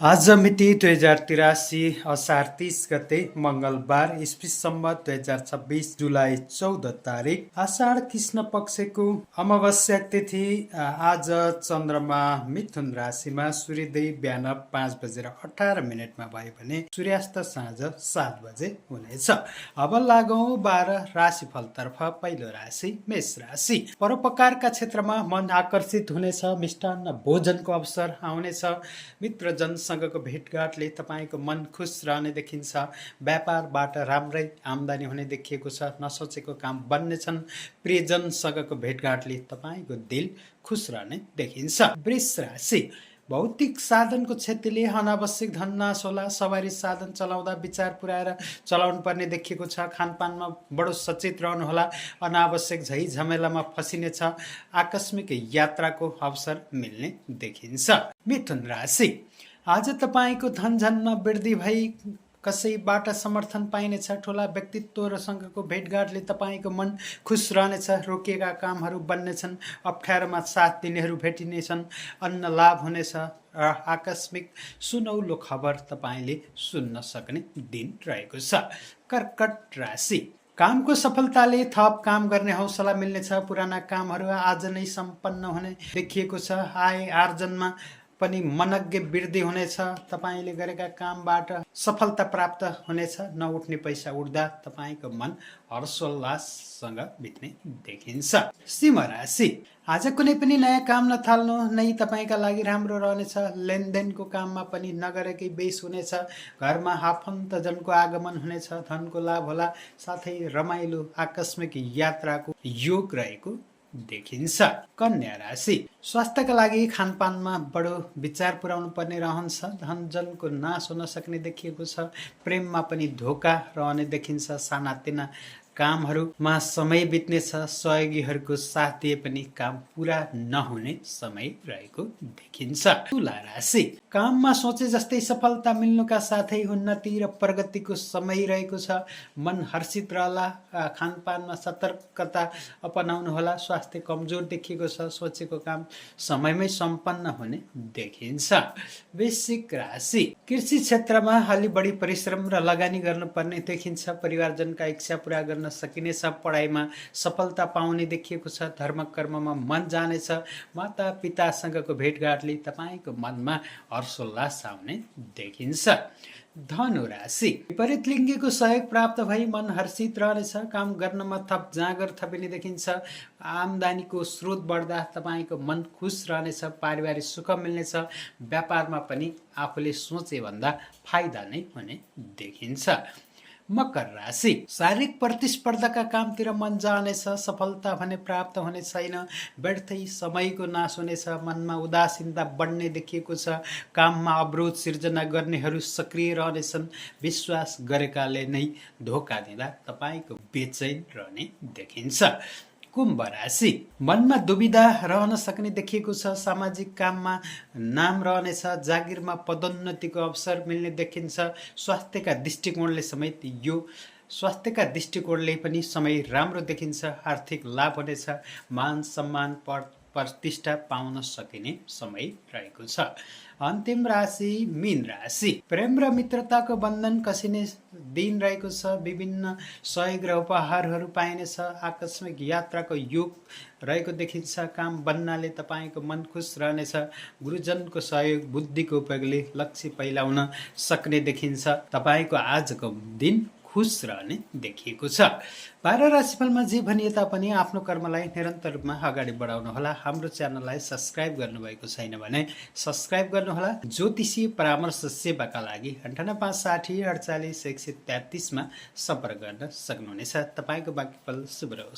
आज मिति 2083 असार 30 गते मङ्गलबार इस्वी सम्वत 2026 जुलाई 14 तारिक आषाढ कृष्ण पक्षको अमावस्या तिथि। आज चन्द्रमा मिथुन राशिमा सूर्योदय बिहान 5:18 भयो भने सूर्यास्त साँझ 7 बजे हुनेछ। अब लागौं 12 राशिफलतर्फ। पहिलो राशि मेष राशि। परोपकारका क्षेत्रमा मन आकर्षित हुनेछ। मिष्टान्न भोजनको अवसर आउनेछ। मित्रजन सँगको भेटघाटले तपाईको मन खुश रहने देखिन्छ। व्यापारबाट राम्रै आम्दानी हुने देखिएको छ। नसोचेको काम बन्नेछन्। प्रियजनसँगको भेटघाटले तपाईको दिल खुश रहने देखिन्छ। वृष राशि। भौतिक साधनको क्षतिले अनावश्यक धन नाश होला। सवारी साधन चलाउँदा विचार पुर्याएर चलाउनु पर्ने देखिएको छ। खानपानमा बडो सचेत रहनुहोला। अनावश्यक झै झमेलामा फसिनेछ। आकस्मिक यात्राको अवसर मिल्ने देखिन्छ। मिथुन राशि। आज तपाईको धनजनमा वृद्धि भई कसैबाट समर्थन पाइनेछ। ठूला व्यक्तित्वसँगको भेटघाटले तपाईको मन खुश रहनेछ। रोकिएका कामहरू बन्नेछन्। अप्ठ्यारोमा साथ दिनेहरू भेटिनेछन्। अन्न लाभ हुनेछ र आकस्मिक सुनौलो खबर तपाईले सुन्न सक्ने दिन रहेको छ। कर्कट राशि। कामको सफलताले थप काम गर्ने हौसला मिल्नेछ। पुराना कामहरू आज नै सम्पन्न हुने देखिएको छ। आय आर्जनमा पनि मनज्ञ वृद्धि हुनेछ। तपाईले गरेका कामबाट सफलता प्राप्त हुनेछ। नउठ्ने पैसा उठ्दा तपाईको मन हर्षोल्लाससँग बित्ने देखिन्छ। सिंह राशि। आज कुनै पनि नयाँ काम नथाल्नु नै तपाईका लागि राम्रो रहनेछ। लेनदेनको काममा पनि नगरेकै बेस हुनेछ। घरमा आफन्तजनको आगमन हुनेछ। धनको लाभ होला। साथै रमाइलो आकस्मिक यात्राको योग रहेको देखिन्छ। कन्या राशि। स्वास्थ्यका लागि खानपानमा बडो विचार पुर्याउनु पर्ने रहन्छ। धनजनको नाश हुन सक्ने देखिएको छ। प्रेममा पनि धोका रहने देखिन्छ। सानातिना कामहरूमा समय बित्नेछ। सहयोगीहरूको साथ दिए पनि काम पूरा नहुने समय रहेको देखिन्छ। तुला राशि। काममा सोचे जस्तै सफलता मिल्नुका साथै उन्नति र प्रगतिको समय रहेको छ। मन हर्षित रहला। खानपानमा सतर्कता अपनाउनु होला। स्वास्थ्य कमजोर देखिएको छ। सोचेको काम समयमै सम्पन्न हुने देखिन्छ। वृश्चिक राशि। कृषि क्षेत्रमा अलि बढी परिश्रम र लगानी गर्नुपर्ने देखिन्छ। परिवारजनका इच्छा पूरा गर्न सकिनेछ। पढाइमा सफलता पाउने देखिएको छ। धर्म कर्ममा मन जानेछ। माता पितासँगको भेटघाटले तपाईको मनमा हर्षोल्लास आउने देखिन्छ। धनु राशि। विपरीत लिङ्गीको सहयोग प्राप्त भई मन हर्षित रहनेछ। काम गर्नमा थप जाँगर थपिने देखिन्छ। आम्दानीको स्रोत बढ्दा तपाईको मन खुश रहनेछ। पारिवारिक सुख मिल्नेछ। व्यापारमा पनि आफूले सोचे भन्दा फाइदा नै हुने देखिन्छ। मकर राशि। शारीरिक प्रतिस्पर्धाका कामतिर मन जानेछ। सफलता भने प्राप्त हुने छैन। व्यर्थै समयको नाश हुनेछ। मनमा उदासीनता बढ्ने देखिएको छ। काममा अवरोध सिर्जना गर्नेहरू सक्रिय रहनेछन्। विश्वास गरेकाले नै धोका दिँदा तपाईको बेचैन रहने देखिन्छ। कुम्भ राशि। मनमा दुविधा रहन सक्ने देखिएको छ। सामाजिक काममा नाम रहनेछ। जागिरमा पदोन्नतिको अवसर मिल्ने देखिन्छ। स्वास्थ्यका दृष्टिकोणले पनि समय राम्रो देखिन्छ। आर्थिक लाभ हुनेछ। मान सम्मान प्रतिष्ठा पाउन सकिने समय रहेको छ। अन्तिम राशि मीन राशि। प्रेम र मित्रताको बन्धन कसिने दिन रहेको छ। विभिन्न सहयोग र उपहारहरू पाइनेछ। आकस्मिक यात्राको योग रहेको देखिन्छ। काम बन्नाले तपाईको मन खुश रहनेछ। गुरुजनको सहयोग बुद्धिको उपयोगले लक्ष्य पहिलाउन सक्ने देखिन्छ। तपाईको आजको दिन खुश रहने देखिएको छ। 12 राशिफलमा जे भनिए तापनि आफ्नो कर्मलाई निरन्तर रूपमा अगाडि बढाउनुहोला। हाम्रो च्यानललाई सब्स्क्राइब गर्नुभएको छैन भने सब्स्क्राइब गर्नुहोला। ज्योतिषीय परामर्श सेवाका लागि 9856 48 133 मा सम्पर्क गर्न सक्नुहुनेछ। तपाईको बाँकी पल शुभ रहोस्।